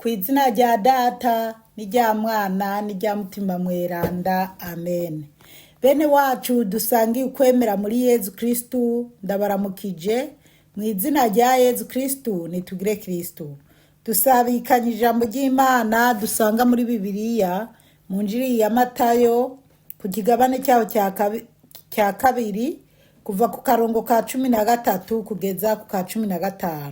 Ku izina rya Data n'irya Mwana n'irya Mutima Mweranda, amen. Bene wacu dusangiye ukwemera muri Yezu Kristu, ndabaramukije mu izina rya Yezu Kristu. Nitugire Kristu. Dusabikanye ijambo ry'Imana dusanga muri Bibiliya mu njiri ya Matayo ku kigabane cyaho cya kabiri, kuva ku karongo ka 13 kugeza ku ka 15.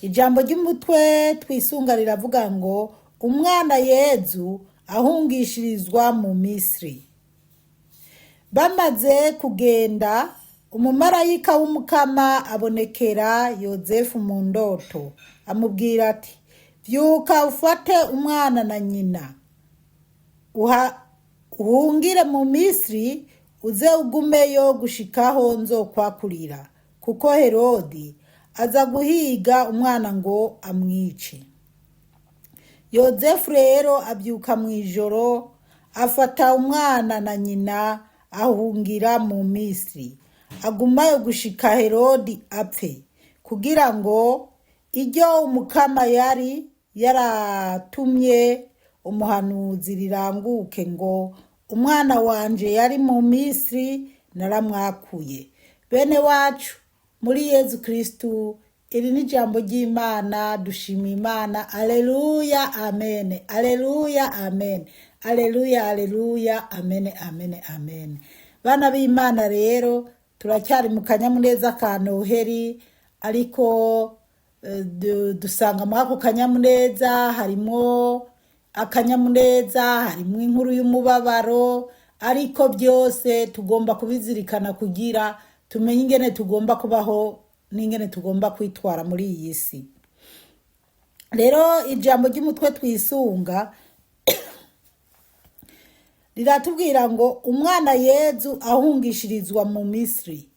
Ijambo ry'umutwe twisunga riravuga ngo: "Umwana Yezu ahungishirizwa mu Misiri." Bamaze kugenda, umumarayika w'Umukama abonekera Yozefu mu ndoto, amubwira ati: "Vyuka, ufate umwana na nyina, uhungire mu Misiri, uze ugumeyo gushikaho nzokwakurira, kuko Herodi aza guhiga umwana ngo amwice." Yozefu rero abyuka mu ijoro, afata umwana na nyina, ahungira mu Misiri, agumayo gushika Herodi apfe, kugira ngo iryo Umukama yari yaratumye umuhanuzi riranguke ngo: "Umwana wanje yari mu Misiri naramwakuye." Bene wacu muri Yezu Kristu, iri ni ijambo ry'Imana. Dushima Imana. Aleluya, amen, aleluya, amen, aleluya, aleluya, amen, amen, amen. Bana b'Imana, rero turacyari mu kanyamuneza ka Noheri, ariko dusanga muri ako kanyamuneza harimo akanyamuneza, harimo inkuru y'umubabaro, ariko byose tugomba kubizirikana kugira tumenye ingene tugomba kubaho n'ingene tugomba kwitwara muri iyi si. Rero ijambo ry'umutwe twisunga riratubwira ngo: "Umwana Yezu ahungishirizwa mu Misiri."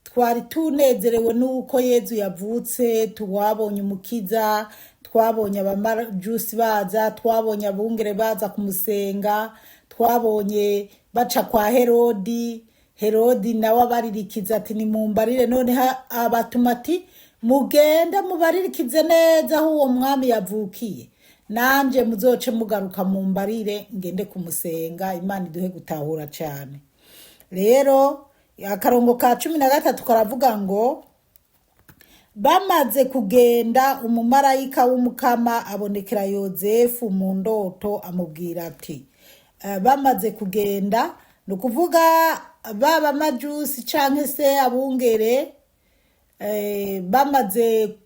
Twari tunezerewe n'uko Yezu yavutse, twabonye Umukiza, twabonye abamajusi baza, twabonye abungere baza kumusenga, twabonye baca kwa Herodi. Herodi nawe abaririkiza ati: "Nimumbarire." Noneho abatuma ati: "Mugende mubaririkize neza aho uwo mwami yavukiye, nanje muzoce mugaruka mumbarire ngende kumusenga." Imana iduhe gutahura cyane. Rero akarongo ka 13 karavuga ngo: "Bamaze kugenda, umumarayika w'Umukama abonekera Yozefu mu ndoto, amubwira ati." Bamaze kugenda, ni ukuvuga baba majusi canke se abungere, bamaze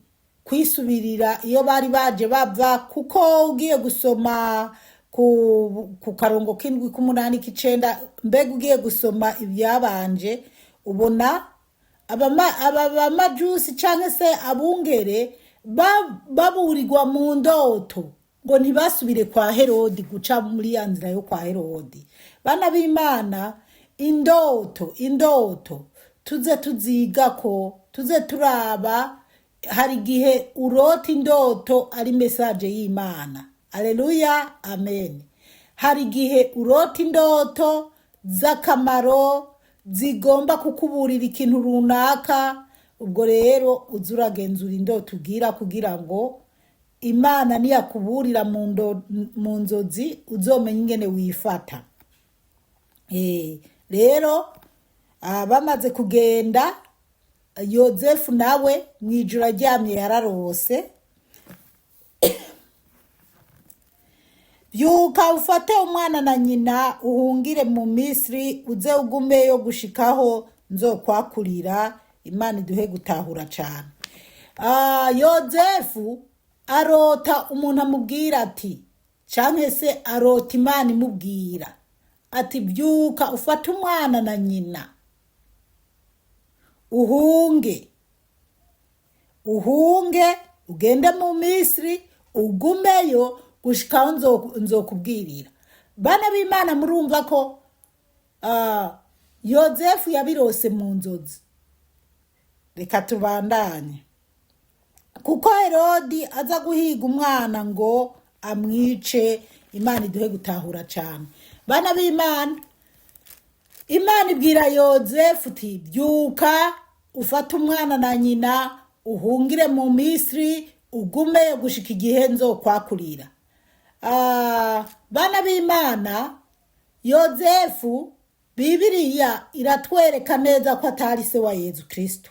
kwisubirira iyo bari baje bava, kuko ugiye gusoma ku karongo k'indwi, k'umunani, k'icenda, mbega ugiye gusoma ibyabanje, ubona aba bamajusi canke se abungere baburirwa mu ndoto ngo ntibasubire kwa Herodi, guca muri ya nzira yo kwa Herodi. Bana b'Imana, indoto tuze tuziga ko tuze turaba. Hari igihe urota indoto ari message y'Imana. Aleluya, amen. Hari igihe urota indoto z'akamaro zigomba kukuburira ikintu runaka. Ubwo rero uza uragenzura indoto ubwira, kugira ngo Imana niyakuburira mu nzozi uzomenye ingene wifata. Rero bamaze kugenda, Yozefu nawe mu ijoro aryamye yararose: "Byuka, ufate umwana na nyina, uhungire mu Misiri, uze ugumeyo gushikaho nzokwakurira." Imana iduhe gutahura cyane. Yozefu arota umuntu amubwira ati, canke se arota Imana imubwira ati: "Byuka, ufate umwana na nyina, uhunge, uhunge ugende mu Misiri, ugumeyo gushikaho nzokubwirira." Bana b'Imana, murumva ko Yozefu yabirose mu nzozi. Reka tubandanye. "Kuko Herodi aza guhiga umwana ngo amwice." Imana iduhe gutahura cyane. Bana b'Imana, Imana ibwira Yozefu uti: "Byuka, ufate umwana na nyina, uhungire mu Misiri." Ugumeyo gushika igihe nzokwakurira. Bana b'Imana, Yozefu, Bibiriya iratwereka neza ko atari se wa Yezu Kristo.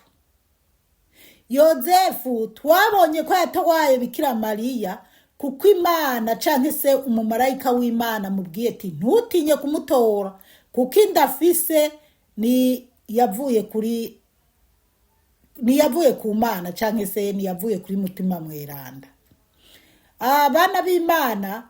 Yozefu twabonye ko yatwaye Bikira Mariya kuko Imana canke se umumarayika w'Imana mubwiye ati: "Ntutinye kumutora, kuko inda afise ni yavuye kuri, niyavuye ku Mana canke se niyavuye kuri Mutima Mweranda." Abana b'Imana,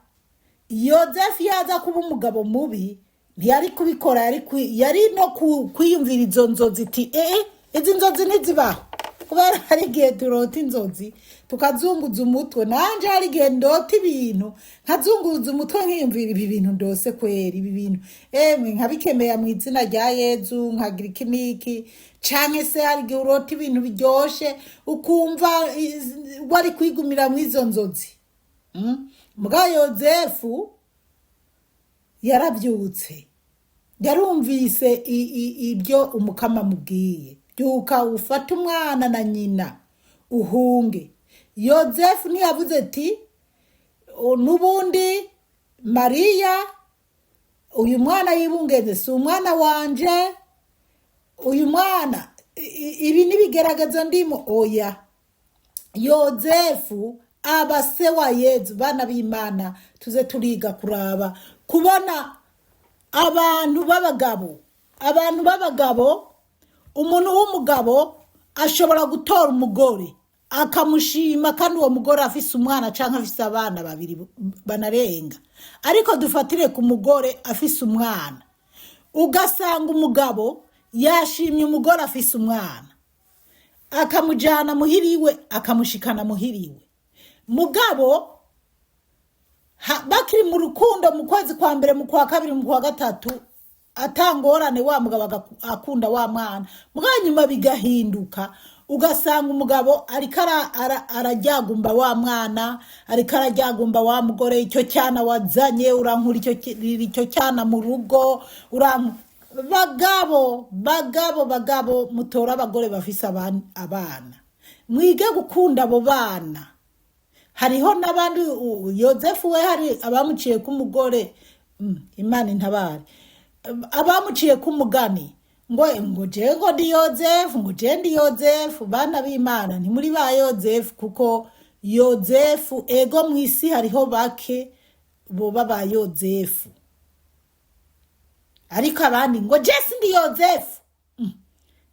Yozefu yaza kuba umugabo mubi ntiyari kubikora. Yari no kwiyumvira izo nzozi iti: "Ee, izi nzozi ntizibaho." Kubera hari igihe turota inzozi tukazunguza umutwe. Nanje hari igihe ndota ibintu nkazunguza umutwe, nkiyumvira: "Ibi bintu ndose kweri, ibi bintu emwe nkabikemera mu izina rya Yezu, nkagira iki n'iki." Canke se hari igihe urota ibintu biryoshe, ukumva wari kwigumira mu izo nzozi. Mugabo Yozefu yarabyutse, yarumvise ibyo Umukama amubwiye: "Byuka, ufate umwana na nyina, uhunge." Yozefu ntiyavuze ati: "N'ubundi Mariya, uyu mwana yibungenze si umwana wanje, uyu mwana ibi n'ibigaragaza ndimo." Oya, Yozefu aba se wa Yezu. Bana b'Imana, tuze turiga kuraba kubona abantu b'abagabo. Abantu b'abagabo, umuntu w'umugabo ashobora gutora umugore akamushima, kandi uwo mugore afise umwana cyangwa afise abana babiri banarenga. Ariko dufatire ku mugore afise umwana. Ugasanga umugabo yashimye umugore afise umwana, akamujyana muhiriwe, akamushikana muhiriwe. Mugabo bakiri mu rukundo, mu kwezi kwa mbere, mu kwa kabiri, mu kwa gatatu, atangorane, wa mugabo akunda wa mwana. Mugabo nyuma bigahinduka, ugasanga umugabo ariko araryagumba wa mwana, ariko araryagumba wa mugore: "Icyo cyana wazanye, urankura icyo cyana mu rugo, Bagabo, bagabo, bagabo, mutore abagore bafise abana, mwige gukunda abo bana. Hariho n'abandi, Yozefu we hari abamuciye k'umugore, Imana intabare, abamuciye k'umugani ngo je ngo ndi Yozefu, ngo je ndi Yozefu. Bana b'Imana, ntimuri ba Yozefu, kuko Yozefu, ego, mu isi hariho bake boba ba Yozefu, ariko abandi ngo: "Je sindi Yozefu."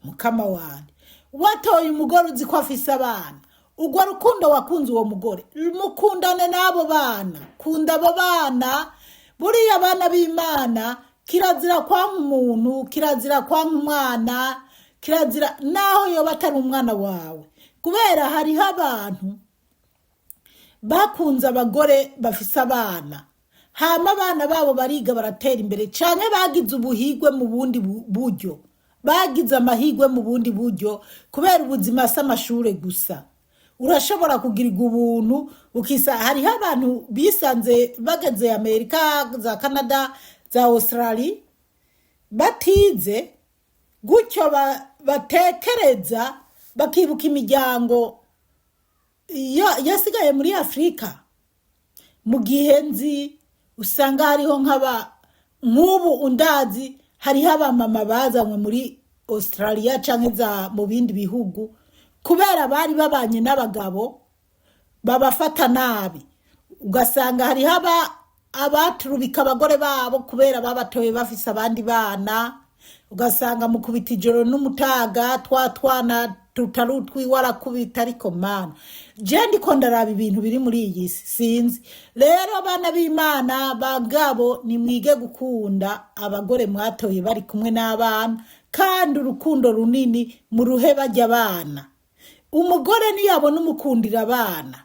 Mukama wanjye, watoye umugore uzi ko afise abana. Urwo rukundo wakunze uwo mugore, mukundane n'abo bana, kunda abo bana. Buriya, abana b'Imana, kirazira kwanka umuntu, kirazira kwanka umwana, kirazira naho yoba atari umwana wawe. Kubera hariho abantu bakunze abagore bafise abana, hama abana babo bariga, baratera imbere cyane, bagize ubuhigwe mu bundi buryo, bagize amahirwe mu bundi buryo. Kubera ubuzima si amashure gusa, urashobora kugirirwa ubuntu ukisa. Hariho abantu bisanze bageze Amerika, za Canada, za Australia, batize gutyo, batekereza, bakibuka imiryango yasigaye muri Afurika. Mu gihe nzi usanga hariho nk'aba nk'ubu undazi, hariho abamama bazanywe muri Australia canke za mu bindi bihugu kubera bari babanye n'abagabo babafata nabi. Ugasanga hariho abaturubika abagore babo kubera babatoye bafise abandi bana. Ugasanga mukubita ijoro n'umutaga, twa twana tutari utwiwe arakubita. Ariko Mana, je ndiko ndaraba ibintu biri muri iyi si, sinzi. Rero abana b'Imana, bagabo, nimwige gukunda abagore mwatoye bari kumwe n'abana, kandi urukundo runini muruhe bajya abana. Umugore niyabona umukundira abana,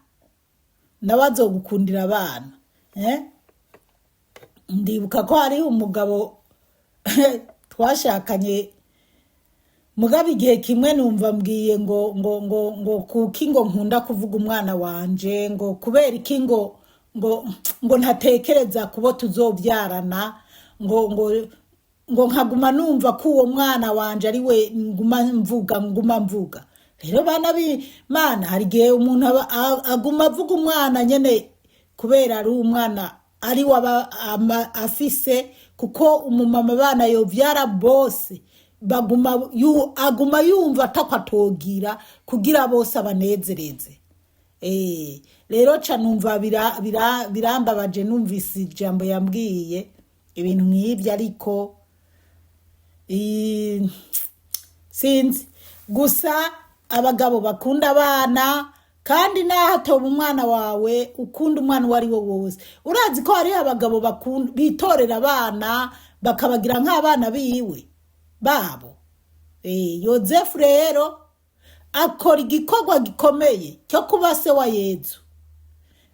nawe azogukundira abana, eh? Ndibuka ko hariho umugabo twashakanye, mugabo igihe kimwe numva mbwiye ngo kuki ngo nkunda kuvuga umwana wanje, ngo kubera iki ngo ntatekereza kubo tuzobyarana, ngo nkaguma numva ko uwo mwana wanje ari we nguma mvuga, nguma mvuga. Rero bana b'Imana, hari igihe umuntu aguma avuga umwana nyene kubera ari umwana ari we aba afise, kuko umumama abana yovyara bose baguma aguma yumva atako atogira kugira bose abanezereze. Rero ca numva birambabaje numvise ijambo yambwiye ibintu nk'ibyo, ariko sinzi gusa abagabo bakunda abana, kandi naho atoba umwana wawe ukunda umwana uwo ari we wose. Urazi ko hariho abagabo bitorera abana bakabagira nk'abana biwe babo. Yozefu rero akora igikorwa gikomeye cyo kuba se wa Yezu.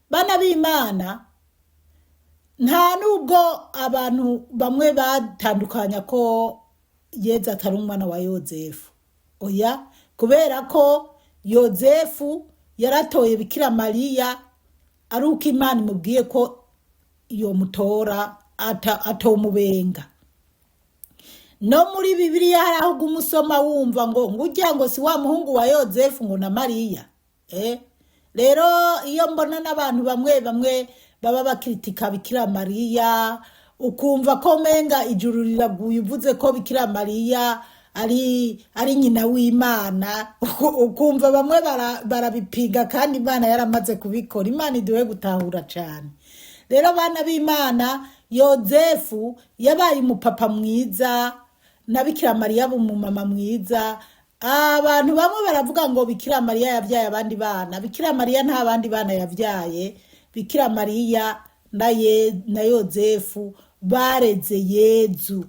Bana b'Imana, nta nubwo abantu bamwe batandukanya ko Yezu atari umwana wa Yozefu, oya, kubera ko Yozefu yaratoye Bikira Mariya ari uko Imana imubwiye ko yomutora atomubenga. No muri Bibiliya hari aho uguma usoma wumva ngo urya ngo si wa muhungu wa Yozefu ngo na Mariya. Rero iyo mbona n'abantu bamwe bamwe baba bakritika Bikira Mariya, ukumva ko menga ijuru riraguye uvuze ko Bikira Mariya ari nyina w'Imana, ukumva bamwe barabipinga, kandi Imana yaramaze kubikora. Imana iduhe gutahura cane. Rero bana b'Imana, Yozefu yabaye umupapa mwiza na Bikira Mariya umumama mwiza. Abantu bamwe baravuga ngo Bikira Mariya yavyaye abandi bana. Bikira Mariya nta bandi bana yavyaye. Bikira Mariya na Yozefu bareze Yezu,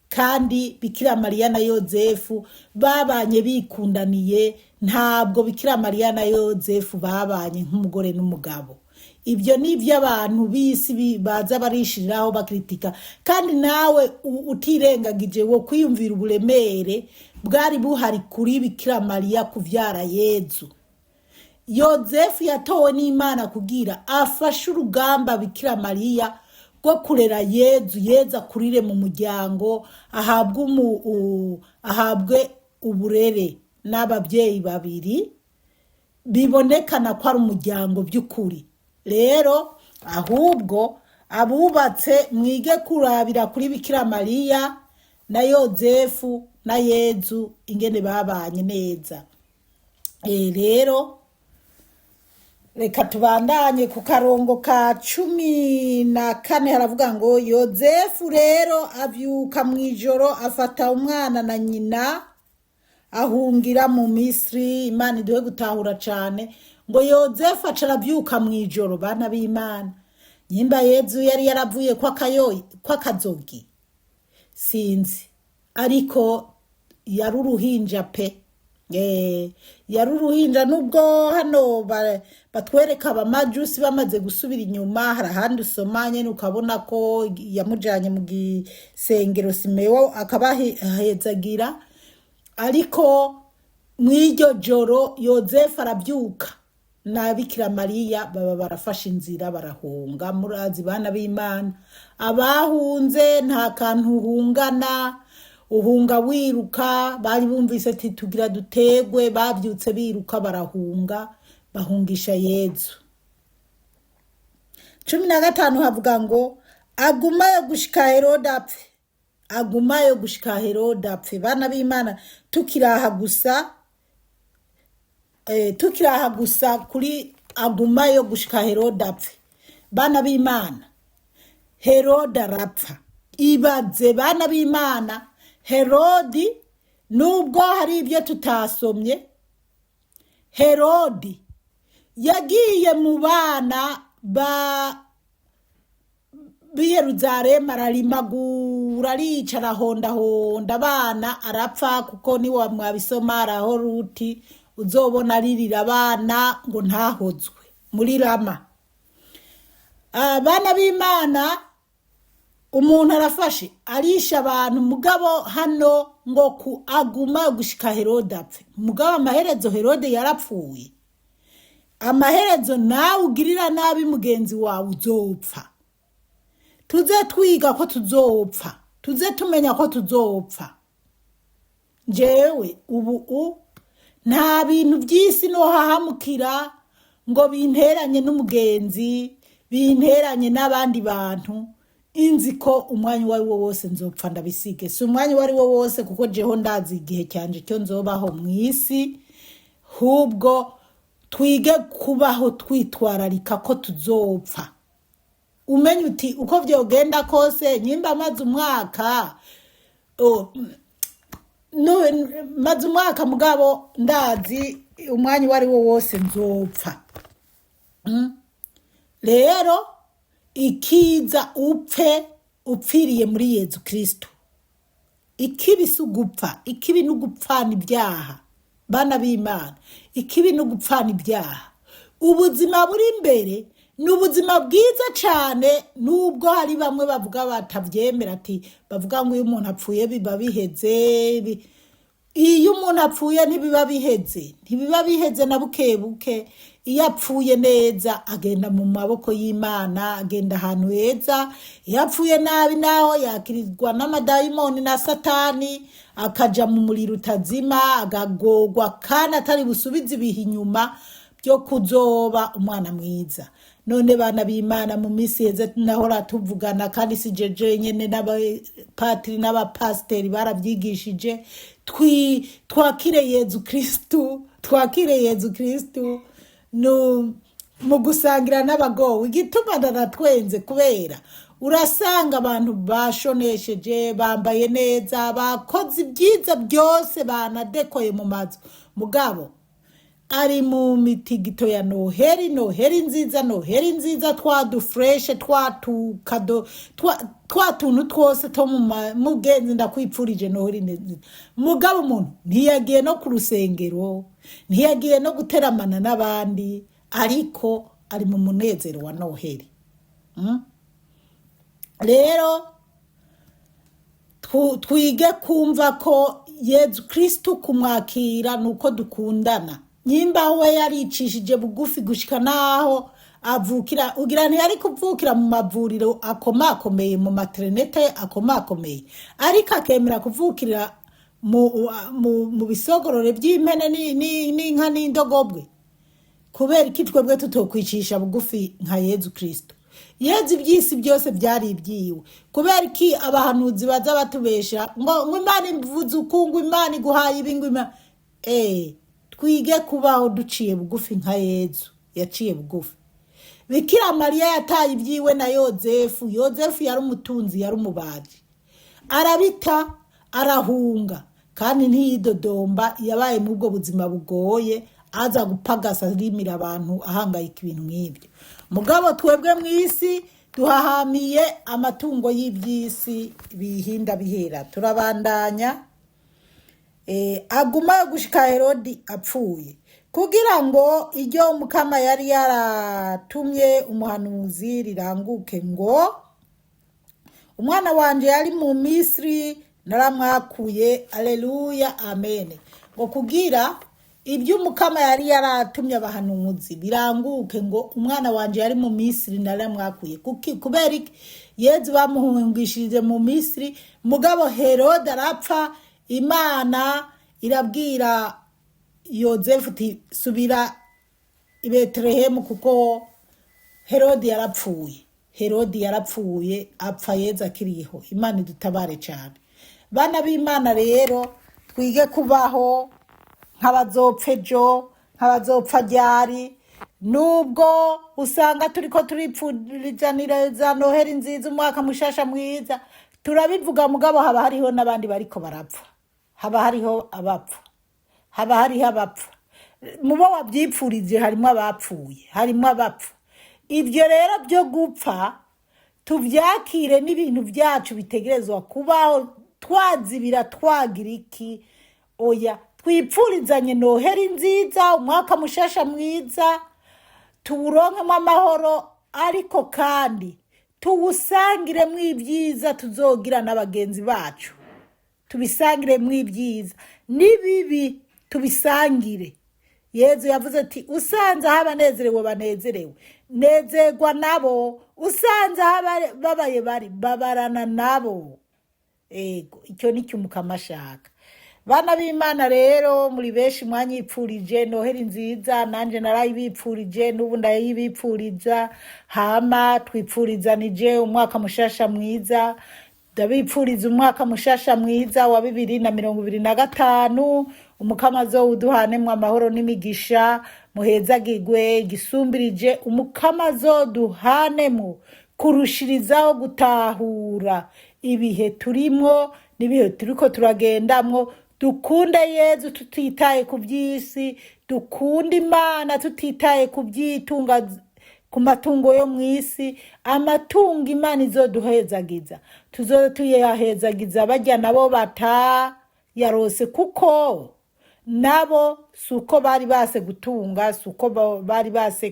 kandi Bikira Mariya na Yozefu babanye bikundaniye. Ntabwo Bikira Mariya na Yozefu babanye nk'umugore n'umugabo. Ibyo ni iby'abantu b'isi baza barishiriraho bakritika. Kandi nawe utirengagije wo kwiyumvira uburemere bwari buhari kuri Bikira Mariya kuvyara Yezu. Yozefu yatowe n'Imana kugira afashe urugamba Bikira Mariya rwo kurera Yezu, Yezu akurire mu muryango, ahabwe uburere n'ababyeyi babiri, bibonekana ko ari umuryango by'ukuri. Rero ahubwo abubatse mwige kurabira kuri Bikira Mariya na Yozefu na Yezu ingene babanye neza. Rero reka tubandanye ku karongo ka 14, haravuga ngo Yozefu rero avyuka mw'ijoro afata umwana na nyina ahungira mu Misiri. Imana iduhe gutahura cane. Ngo Yozefu aca aravyuka mw'ijoro. Bana b'Imana, nyimba Yezu yari yaravuye kw'akazogi sinzi, ariko yari uruhinja pe. Yari uruhinja, nubwo hano batwereka abamajusi bamaze gusubira inyuma. Hari ahandi usoma nyene ukabona ko yamujanye mu gisengero Simewo akabahezagira, ariko mw'iryo joro Yozefu arabyuka na Bikira Mariya baba barafashe inzira barahunga. Murazi bana b'Imana, abahunze nta kantu uhungana, uhunga wiruka. Bari bumvise ati tugira dutegwe, babyutse biruka barahunga, bahungisha Yezu. 15 havuga ngo agumayo gushika Herode apfe, agumayo gushika Herode apfe. Bana b'Imana, tukiraha gusa, tukiraha gusa kuri agumayo gushika Herode apfe. Bana b'Imana, Herode arapfa. Ibaze bana b'Imana, Herodi nubwo hari ibyo tutasomye, Herodi yagiye mu bana ba b'i Yeruzalemu ararimagura, arica, arahondahonda abana, arapfa. Kuko niwe mwabisoma araho Ruti uzobona aririra abana ngo ntahozwe muri Rama. Abana b'Imana, umuntu arafashe arisha abantu, mugabo hano ngo ku aguma gushika Herode apfe. Mugabo amaherezo Herode yarapfuye. Amaherezo nawe ugirira nabi mugenzi wawe uzopfa. Tuze twiga ko tuzopfa, tuze tumenya ko tuzopfa. Jewe ubu Nta bintu by'isi nohahamukira ngo binteranye n'umugenzi, binteranye n'abandi bantu. Inzi ko umwanya uwo ari wo wose nzopfa ndabisige. Si umwanya uwo ari wo wose, kuko jeho ndazi igihe cyanje cyo nzobaho mu isi. Hubwo twige kubaho twitwararika ko tuzopfa. Umenye uti uko vyogenda kose, nyimba maze umwaka, maze umwaka, mugabo ndazi umwanya uwo ari wo wose nzopfa. Rero ikiza upfe upfiriye muri Yezu Kristo. Ikibi si ugupfa, ikibi ni ugupfana ibyaha. Bana b'Imana, ikibi ni ugupfana ibyaha. Ubuzima buri imbere ni ubuzima bwiza cyane, nubwo hari bamwe bavuga batabyemera, ati bavuga ngo iyo umuntu apfuye biba biheze. Iyo umuntu apfuye ntibiba biheze, ntibiba biheze na buke buke. Iyo apfuye neza agenda mu maboko y'Imana, agenda ahantu heza. Iyo apfuye nabi naho yakirizwa n'amadayimoni na Satani, akaja mu muriro utazima, agagorwa kandi atari busubize ibihe inyuma byo kuzoba umwana mwiza. None bana b'Imana, mu minsi iheze nahora tuvugana, kandi si jeje nyene, n'abapatiri n'abapasiteri barabyigishije. Twakire Yezu Kristu, twakire Yezu Kristu mu gusangira n'abagowe. Igituma ndaratwenze, kubera urasanga abantu bashonesheje, bambaye neza, bakoze ibyiza byose, banadekoye mu mazu, mugabo ari mu mitigito ya Noheri, Noheri nziza, Noheri nziza, twa dufreshe, twa tukado, twa tuntu twose two mu mugenzi, ndakwipfurije Noheri nziza. Mugabo umuntu ntiyagiye no ku rusengero, ntiyagiye no guteramana n'abandi, ariko ari mu munezero wa Noheri. Rero twige kumva ko Yezu Kristu kumwakira ni uko dukundana. Nyimba we yaricishije bugufi gushika naho avukira, ugira ntiyari kuvukira mu mavuriro akomakomeye, mu maternete akomakomeye, ariko akemera kuvukira mu bisogorore by'impene n'inka n'indogobwe. Kubera iki twebwe tutokwicisha bugufi nka Yezu Kristo? Yezu iby'isi byose byari ibyiwe. Kubera iki abahanuzi baza batubesha ngo Imana ivuze uku, ngo Imana iguhaye ibi, ngo Imana, twige kubaho duciye bugufi nka Yezu yaciye bugufi. Bikira Mariya yataye ibyiwe na Yozefu. Yozefu yari umutunzi, yari umubaji, arabita arahunga, kandi ntiyidodomba. Yabaye muri ubwo buzima bugoye, aza gupagasa, arimira abantu, ahangayika ibintu nk'ibyo. Mugabo twebwe mu isi duhahamiye amatungo y'iby'isi bihinda bihera. Turabandanya. Aguma gushika Herodi apfuye, kugira ngo iryo Mukama yari yaratumye umuhanuzi riranguke, ngo umwana wanje yari mu Misiri naramwakuye. Aleluya, amen. Ngo kugira ibyo Umukama yari yaratumye abahanuzi biranguke, ngo umwana wanje yari mu Misiri naramwakuye. Kubera iki Yezu bamuhungishirije mu Misiri? Mugabo Herode arapfa, Imana irabwira Yozefu iti subira i Betelehemu kuko Herodi yarapfuye. Herodi yarapfuye, apfa Yezu akiriho. Imana idutabare cyane. Bana b'Imana, rero twige kubaho nk'abazopfa ejo, nk'abazopfa ryari. Nubwo usanga turiko turipfurizanira za Noheri nziza, umwaka mushasha mwiza, turabivuga, mugabo haba hariho n'abandi bariko barapfa, haba hariho abapfa, haba hariho abapfa. Mubo wabyipfurije harimo abapfuye, harimo abapfa. Ibyo rero byo gupfa tubyakire n'ibintu byacu bitegerezwa kubaho. Twazibira twagira iki? Oya, twipfurizanye Noheri nziza, umwaka mushasha mwiza, tuwuronkemo amahoro, ariko kandi tuwusangiremo ibyiza tuzogira na bagenzi bacu, tubisangiremo ibyiza n'ibibi tubisangire. Yezu yavuze ati usanze aho abanezerewe banezerewe, nezerwa nabo, usanze aho ababaye bari, babarana nabo. Ego, icyo ni cyo Umukama ashaka. Bana b'Imana rero, muri benshi mwanyipfurije Noheli nziza, nanje narayibipfurije, n'ubu ndayibipfuriza. Hama twipfurizanije umwaka mushasha mwiza. Ndabipfuriza umwaka mushasha mwiza wa 2025. Umukama azowuduhanemwo amahoro n'imigisha, muhezagirwe gisumbirije. Umukama azoduhanemwo kurushirizaho gutahura ibihe turimwo n'ibihe turiko turagendamwo. Dukunde Yezu tutitaye ku by'isi, dukunde Imana tutitaye ku by'itunga, ku matungo yo mu isi. Amatungo Imana izoduhezagiza, tuzoze tuyahezagiza bajya nabo batayarose, kuko nabo si uko bari base gutunga, si uko bari base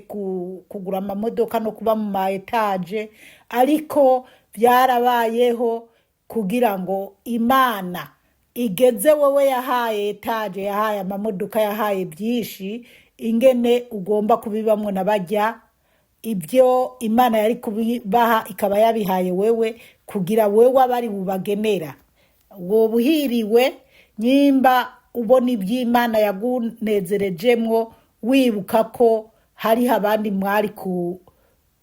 kugura amamodoka no kuba mu ma étages, ariko byarabayeho kugira ngo Imana igeze wowe yahaye étage, yahaye amamodoka, yahaye byinshi, ingene ugomba kubibamwo na bajya ibyo Imana yari kubibaha ikaba yabihaye wewe, kugira wewe abari bubagenera. Woba uhiriwe nyimba ubona iby'Imana yagunezerejemwo, wibuka ko hariho abandi mwari ku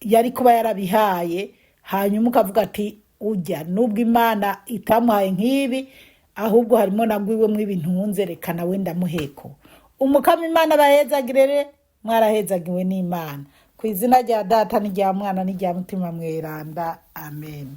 yari kuba yarabihaye, hanyuma ukavuga ati: "Ujya nubwo Imana itamuhaye nk'ibi, ahubwo harimo nagwiwemwo ibintu ntunze, reka nawe ndamuheko." Umukama Imana bahezagirere, mwarahezagiwe n'Imana. Ku izina rya Data n'irya Mwana n'irya Mutima Mweranda, amen.